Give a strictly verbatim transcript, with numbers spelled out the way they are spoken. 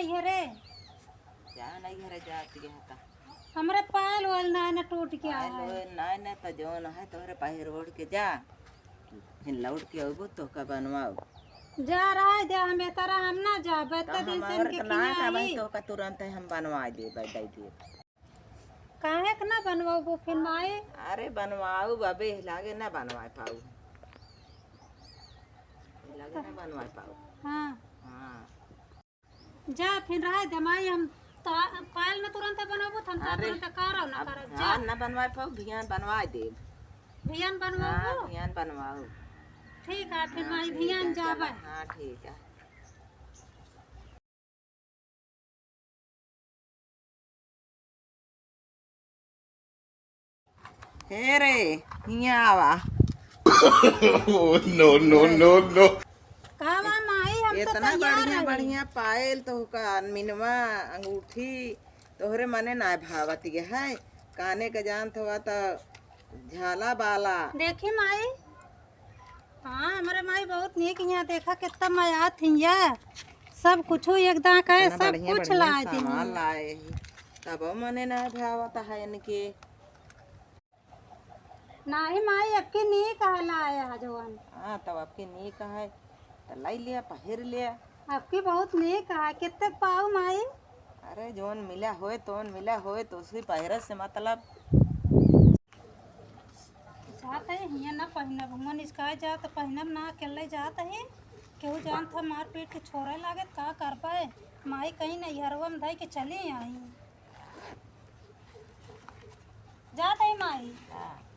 ये रे। जा नहीं घरे जाती है ता। हमरे पायल वायल ना, ना टूट के पायल आए। वायल ना, ना तो जौन है तोहरे पहिर ओढ़ के जा। फिर लौट के अबू तो का बनवाओ। जा रहा है, जा, हम एतरा हम ना जाबे, तो इतना दिन से हमार इनके तो ना खियाई। तो का तुरंत हम बनवा देबे, दे देबे। काहे के ना बनवाबू फिर माई? अरे बनवाऊ अबे, लागे ना बनवा पाऊ। लागे ना बनवा पाऊ। हाँ। हाँ। जा फिर रहे दे माई, हम तो पायल में तुरंत बनवाबू, तो हम तो अरे, तुरंत करो ना अब करो, जा। हाँ, ना बनवा पाऊ, भियान बनवा देब। भियान हाँ, बनवाबू? भियान बनवाऊ। ठीक है, फिर हाँ, माई ठीक भियान है, जाबे। चला, हाँ, ठीक है। हे रे, हियाँ आवा। Oh, no, no, no, no। का बा माई, हम तो इतना तैयार बढ़िया, रही। बढ़िया पायल तोहका, मिनवा, अंगूठी, तोहरे मने ना भावत ये है। काने के जानत हवा त झाला बाला। देखी माई, हाँ, हमरे माई बहुत नीक हियाँ, देखा कितना मयात हियाँ, सब कुछ एकदम कहे, इतना सब बढ़िया, कुछ बढ़िया लाए सामान दिहिन। लाए ही, तब मने ना भावत है इनके। नाही माई, अबकी नीक है लाए है जवन। हाँ, तब अबकी नीक है, त लाई लिया, पहिर लिया। अबकी बहुत नीक है, कितने पाऊ माई? अरे, जवन मिला होए, तवन मिला होए, तो उसी पहिरे से मतलब। जात है, हियाँ ना पहिनब, मन इसका जात पहिनब ना, अकेले जात है। केहू जानत है, मार पीट के छोड़े लागत, का करबे? माई कहीं नैहरवा में धई के चली आई। जात है माई। हाँ।